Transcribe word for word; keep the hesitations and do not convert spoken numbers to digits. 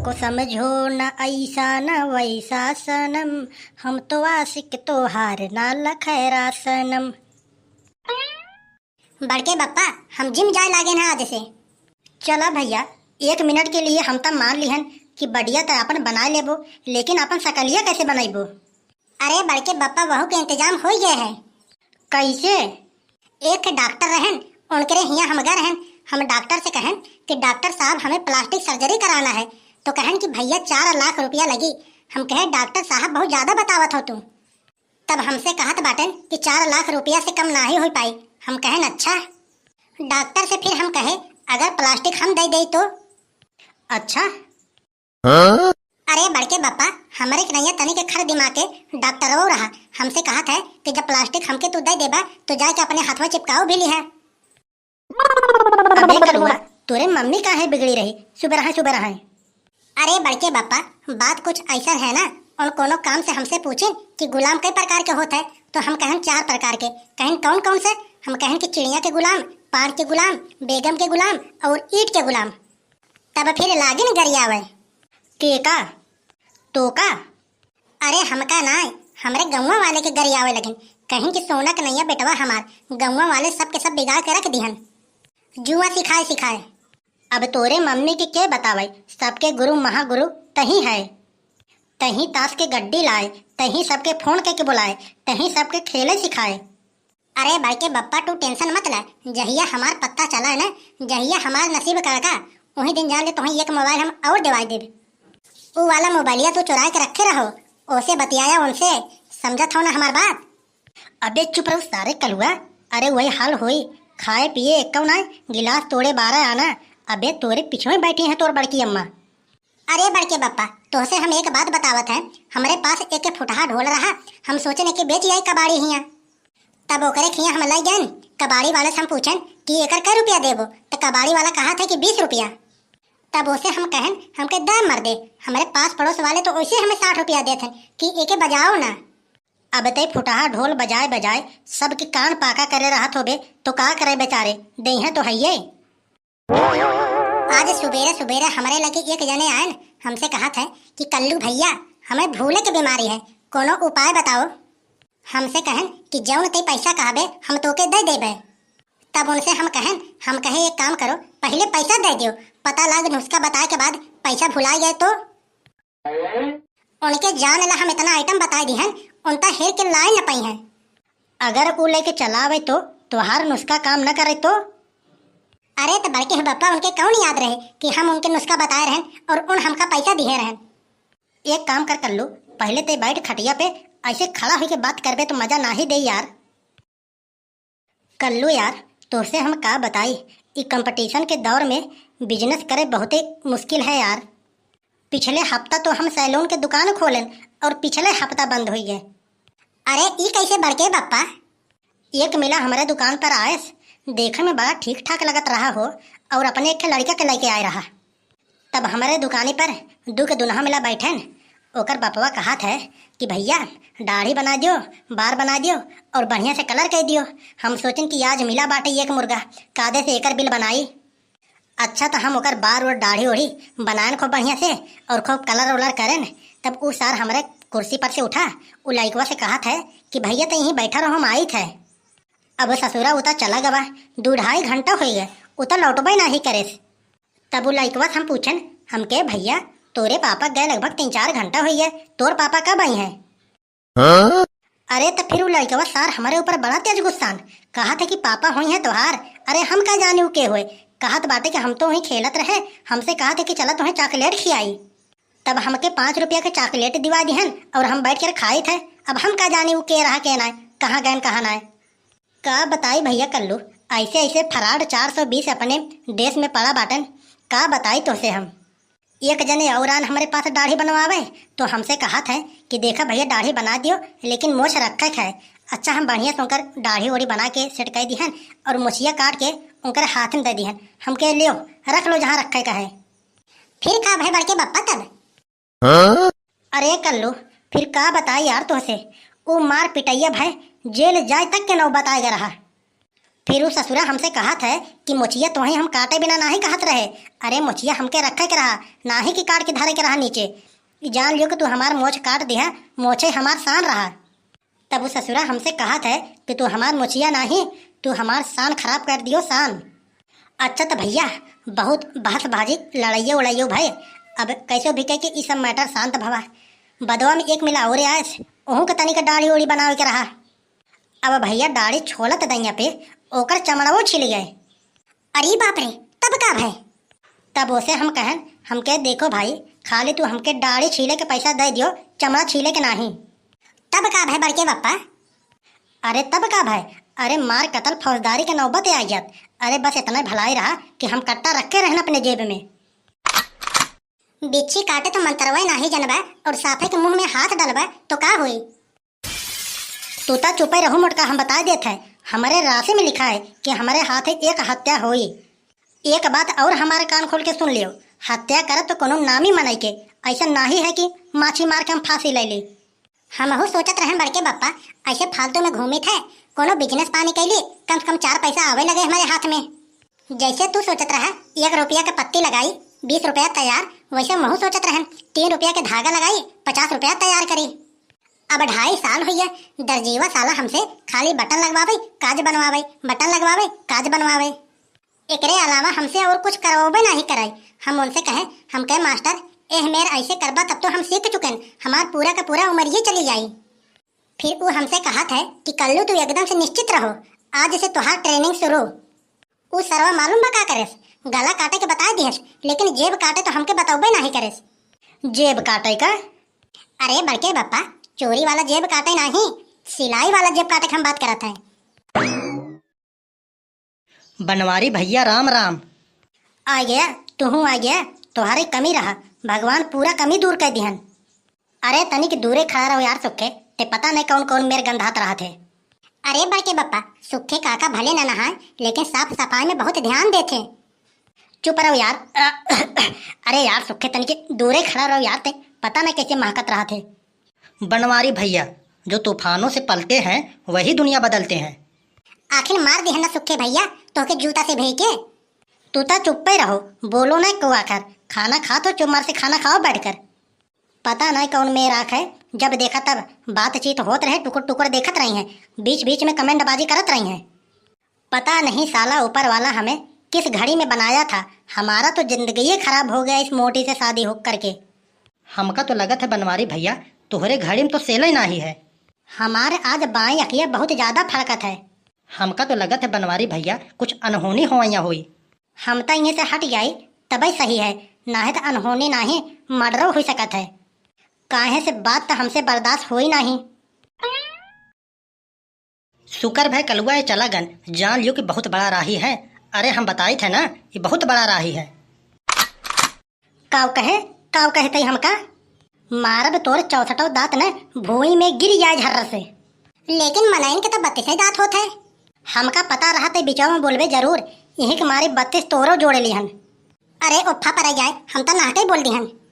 ओ समझो न ऐसा न वैसा सनम, हम तो आशिक तोहार ना लखैरा सनम। बड़के बप्पा, हम जिम जाए लागे ना आज से। चला भैया, एक मिनट के लिए हम त मान लिहन कि बडिया त अपन बनाए लेबो, लेकिन अपन सकलिया कैसे बनैबो? अरे बड़के बप्पा, वहू के इंतजाम होइ गए है। कैसे? एक डॉक्टर रहन, उनकरे हियाँ हम गए रहन। हम डॉक्टर से कहन कि डॉक्टर साहब, हमें प्लास्टिक सर्जरी कराना है। तो कहन कि भैया, चार लाख रुपया लगी। हम कहे, डॉक्टर साहब, बहुत ज्यादा बतावत हो तू। तब हमसे कहत बाटेन कि चार लाख रुपया से कम नाही होइ पाई। हम कहन, अच्छा। डॉक्टर से फिर हम कहे, अगर प्लास्टिक हम दे दे तो? अच्छा। अरे बड़के बप्पा, हमरे के नैया तनी के खर दिमाग के डॉक्टरवो रहा। हमसे कहत है कि जब प्लास्टिक हमके तू दे देबा, तो जाके अपने हथवा चिपकाओ भी लिहा। अबे कलुआ, तोरे मम्मी काहे बिगड़ी रही, सुबह रहा, सुबह रहा। अरे बड़के बप्पा, बात कुछ ऐसा है ना, और कोनो काम से हमसे पूछे कि गुलाम कई प्रकार के होत है, तो हम कहन चार प्रकार के। कहन कौन कौन से? हम कहन कि चिड़िया के गुलाम, पान के गुलाम, बेगम के गुलाम और ईंट के गुलाम। तब फिर लागिन गरियावे। के का? तो का? अरे हमका नाय, हमरे गौवा वाले के गरियावे लगिन। कहिन कि सोना के नैया बेटवा हमार, गौवा वाले सबके सब बिगाड़ के रख दिहन। जुआ सिखाए सिखाए। अब तोरे मम्मी के के बतावे, सबके गुरु महागुरु तही है। तही ताश के गड्डी लाए, तही सबके फोन करके बुलाए, तही सबके खेले सिखाए। अरे बड़के बप्पा, तू टेंशन मत ले, जहिया हमार पता चला है ना, जहिया हमार नसीब कड़का, वही दिन जान ले तोहे एक मोबाइल हम और दिवाई देब। ऊ वाला मोबाइलिया तू चुराए के रखे रहो, ओसे बतियाया उनसे, समझत हो ना हमार बात? अबे चुप रहो सारे कलुआ, अरे वही हाल होई, खाए पिए एक्कौ ना, गिलास तोड़े बारह आना। अबे तोरे पिछवे बैठी हैं तोर बड़की अम्मा। अरे बड़के बप्पा, तोहसे हम एक बात बतावत है, हमरे पास एक फुटहा ढोल रहा, हम सोचन एके बेच आई कबाड़ी हियाँ। तब ओकरे खियाँ हम लइ गएन, कबाड़ी वाले से हम पूछन कि एकर कै रुपया देबो, त कबाड़ी वाला कहत है कि बीस रुपया। तब ओसे हम कहन, हमके द मर्दे, हमरे पास पड़ोस वाले तो ओइसे हमें साठ रुपया देत हैं कि एके बजाओ ना। अब तै फुटहा ढोल बजाए बजाए सबके कान पाका करे रहत होबे, तो का करे बेचारे, देइहें तो हइये। आज सुबेरे सुबेरे हमरे लगे एक जने आयन, हमसे कहत है कि कल्लू भैया, हमें भूले के बीमारी है, कोनो उपाय बताओ। हमसे कहन कि जौन ते पैसा कहबे, हम तोके दे देबे। तब उनसे हम कहन, हम कहे, एक काम करो, पहिले पैसा दे दियो, पता लाग नुस्खा बताए के बाद पैसा भुलाए गए तो। उनके जान ला हम इतना आइटम बताए दिहन, उनता हेर के लाए न पाई हैं। अगर ऊ लेके चलावे तो तोहार नुस्खा काम न करे तो? अरे त बड़के बप्पा, उनके कौन याद रहे कि हम उनके नुस्खा बताए रहन और उन हमका पैसा दिहे रहन। एक काम कर कल्लू, पहले ते बैठ खटिया पे, ऐसे खड़ा होके बात करबे तो मजा नाही दे यार। कल्लू यार, तोहसे हम का बताई, ई कंपटीशन के दौर में बिजनेस करे बहुते मुश्किल है यार। पिछले हफ्ता तो हम सैलून के दुकान खोलेन और पिछले हफ्ता बंद होइ गए। अरे ई कैसे बड़के बप्पा? एक मिला हमरे दुकान पर आयस, देखे में बड़ा ठीक ठाक लगत रहा हो और अपने एक ठे लड़का के लेके आए रहा। तब हमरे दुकानी पर दू के दुनहा मिला बैठेन। ओकर बपवा कहत है कि भैया, दाढ़ी बना दियो, बार बना दियो और बढ़िया से कलर कर दियो। हम सोचेन कि आज मिला बाटे एक मुर्गा, कादे से एकर बिल बनाई। अच्छा, त हम ओकर बार और दाढ़ी ओढ़ी बनाएन खूब बढ़िया से और खूब कलर उलर करेन। तब ऊ सार हमरे कुर्सी पर से उठा, ऊ लइकवा से कहत है कि भैया, त यहीं बैठा रहो, हम आइत है। अब ससुरा उता चला गवा, दू ढाई घंटा होइ गए, उता लौटबे नाही करेस। तब उ लइकवा से हम पूछेन, हमके, भैया, तोरे पापा गए लगभग तीन चार घंटा होइ गए, तोर पापा कब आई हैं? हाँ? अरे त फिर उ लइकवा सार हमरे ऊपर बड़ा तेज गुस्सान, कहत है कि पापा होई हैं तोहार, अरे हम का जानी उ के होए, कहत बाटे कि हम तो वहीं खेलत रहे, हमसे कहत है कि चला तोहे चॉकलेट खियाई। तब हमके पाँच रुपया के चॉकलेट दिवा दिहन और हम बैठ कर खाइत है। अब हम का जानी उ के रहा के नाय, कहाँ गएन कहाँ नाय। का बताई भैया कल्लू, ऐसे ऐसे फ्रॉड चार सौ बीस अपने देश में पड़ा बाटन। का बताई तोहसे हम। एक जने और आन हमरे पास दाढ़ी बनवावे तो हमसे कहत है कि देखा भैया, दाढ़ी बना दियो, लेकिन मोछ रखे के है। अच्छा, हम बढ़िया से उनकर दाढ़ी ओढ़ी बना के सेट कर दिहन और मोछिया काट के उनकर हाथ में दे दिहन। हमके लियो, रख लो जहाँ रखे का है। फिर का भय बड़के बप्पा तब? हाँ? अरे कल्लू, फिर का बताई यार तोहसे, ऊ मार पिटैया भय जेल जाए तक के नौबत आएगा रहा। फिर उ ससुरा हमसे कहत है कि मोछिया तोहे हम काटे बिना नाहीं कहत रहे। अरे मोछिया हमके रखे के रहा, नाहीं कि काट के धरे के रहा नीचे। जान लियो कि तू हमार मोछ काट दिहा, मोछे हमार शान रहा। तब उ ससुरा हमसे कहत है कि तू हमार मोछिया नाहीं, तू हमार शान खराब कर दियो, शान। अच्छा त भइया, बहुत बहस बाजी, लड़ाइयो उड़ाइयो भय। अब कैसो भी कह के ई सब matter शांत भवा। बदवा में एक मिला और आयस, ओहू के तनिक दाढ़ी उड़ी बनावे के रहा। अब भइया दाढ़ी छोलत दइया पे ओकर चमड़वो छिल गए। अरे बाप रे, तब का भय? तब ओसे हम कहन, हमके देखो भाई, खाली तू हमके दाढ़ी छीले के पैसा दे दियो, चमड़ा छीले के नाहीं। तब का भय बड़के बप्पा? अरे तब का भय, अरे मार कतल फौजदारी के नौबत आ जात। अरे बस इतना भलाई रहा कि हम कट्टा रख के रहन अपने जेब में। बिच्छी काटे तो मंतरवे नाहीं जनबा और साफे के मुंह में हाथ डलबा तो का होई? तू ता चुपे रहू मोटका, हम बताइ देत है, हमरे राशि में लिखा है कि हमरे हाथे एक हत्या होई। एक बात और हमारे कान खोल के सुन लियो, हत्या करत तो कोनो नामी मनई के, ऐसा नाहीं है कि माछी मार के हम फांसी ले ली। हमहू सोचत रहन बड़के बप्पा, ऐसे फालतू में घूमित है, कोनो business पानी कैली, कम से कम चार पैसा आवे लगे हमरे हाथ में। जैसे तू सोचत रहा, एक रुपया के पत्ती लगाई, बीस रुपया तैयार, वैसे महू सोचत रहन, तीन रुपया के धागा लगाई, पचास रुपया तैयार करी। अब ढाई साल होइए, दर्जीवा साला हमसे खाली बटन लगवावे, काज बनवावे, बटन लगवावे, काज बनवावे। एकरे अलावा हमसे और कुछ करवावे नाहीं कराई। हम उनसे कहे, हम कहे, "मास्टर, एह मेर ऐसे करबा तब तो हम सीख चुकेन, हमार पूरा का पूरा उमरिये चली जाई।" फिर उ हमसे कहत है कि "कल्लू तू एकदम से निश्चित रहो, आज से तोहार training शुरू।" उ सरवा मालूम बा का करेस, गला काटे के बताइ दिहस, लेकिन जेब काटे तो हमके बतौबे नाहीं करेस। जेब काटे का? अरे बड़के बप्पा, चोरी वाला जेब काटे नाहीं, सिलाई वाला जेब काटे के हम बात करत है। बनवारी भइया राम राम। आ गया, तुहूँ आ गया, तोहरे कमी रहा, भगवान पूरा कमी दूर कर दिहन। अरे तनिक दूरे खड़ा रहो यार सुखे, ते पता नहीं कौन कौन मेर गंधात रहत है। अरे बड़के बप्पा, सुखे काका भले न नहाए, लेकिन साफ सफाई में बहुत ध्यान देथे। चुप रहो यार। अरे यार सुखे तनिक दूरे खड़ा रहो यार, ते पता नहीं कैसे महकत रहत है। बनवारी भइया, जो तूफानों से पलते हैं, वही दुनिया बदलते हैं। आखिर मार दिहन ना सुखे भइया, तोहके जूता से भेज के। तू ता चुप्पे रहो, बोलो ना को आखिर। खाना खा तो चुप मार से खाना खाओ बैठकर। पता नहीं कौन मेर आँख है, जब देखा तब बातचीत होत रहे, टुकुर टुकुर देखत रही हैं, बीच बीच में comment बाजी करत रही हैं। पता नहीं साला ऊपर वाला हमें किस घड़ी में बनाया था, हमारा तो जिंदगी ही खराब हो गया इस मोटी से शादी हो करके। हमका तो लगत है बनवारी भइया, तोहरे घड़ी में तो सेले नाहीं है। हमारे आज बाईं अखिया बहुत ज्यादा फड़कत है। हमका तो लगत है बनवारी भइया, कुछ अनहोनी होइया होई। हम तो इहें से हट जाई, तबे सही है, नाहीं तो अनहोनी नाहीं, murder हो सकत है। काहे से बात तो हमसे बर्दाश्त होई नाहीं। शुक्र भय कलुआ ये चला गन, जान लियो कि बहुत बड़ा राही है। अरे हम बताइत है ना, ये बहुत बड़ा राही है। काव कहे, काव कहे तई हमका? मारब तोर चौसठो दांत न भुई में गिर जाए झर्र से। लेकिन मनइन के तो बत्तीसे दांत होत है। हमका पता रहा तई बिचवा में बोलबे जरूर, यही के मारे बत्तीस तोरो जोड़े लिहन। अरे उफ्फा पर जाए, हम तो नाहके बोल दिहन।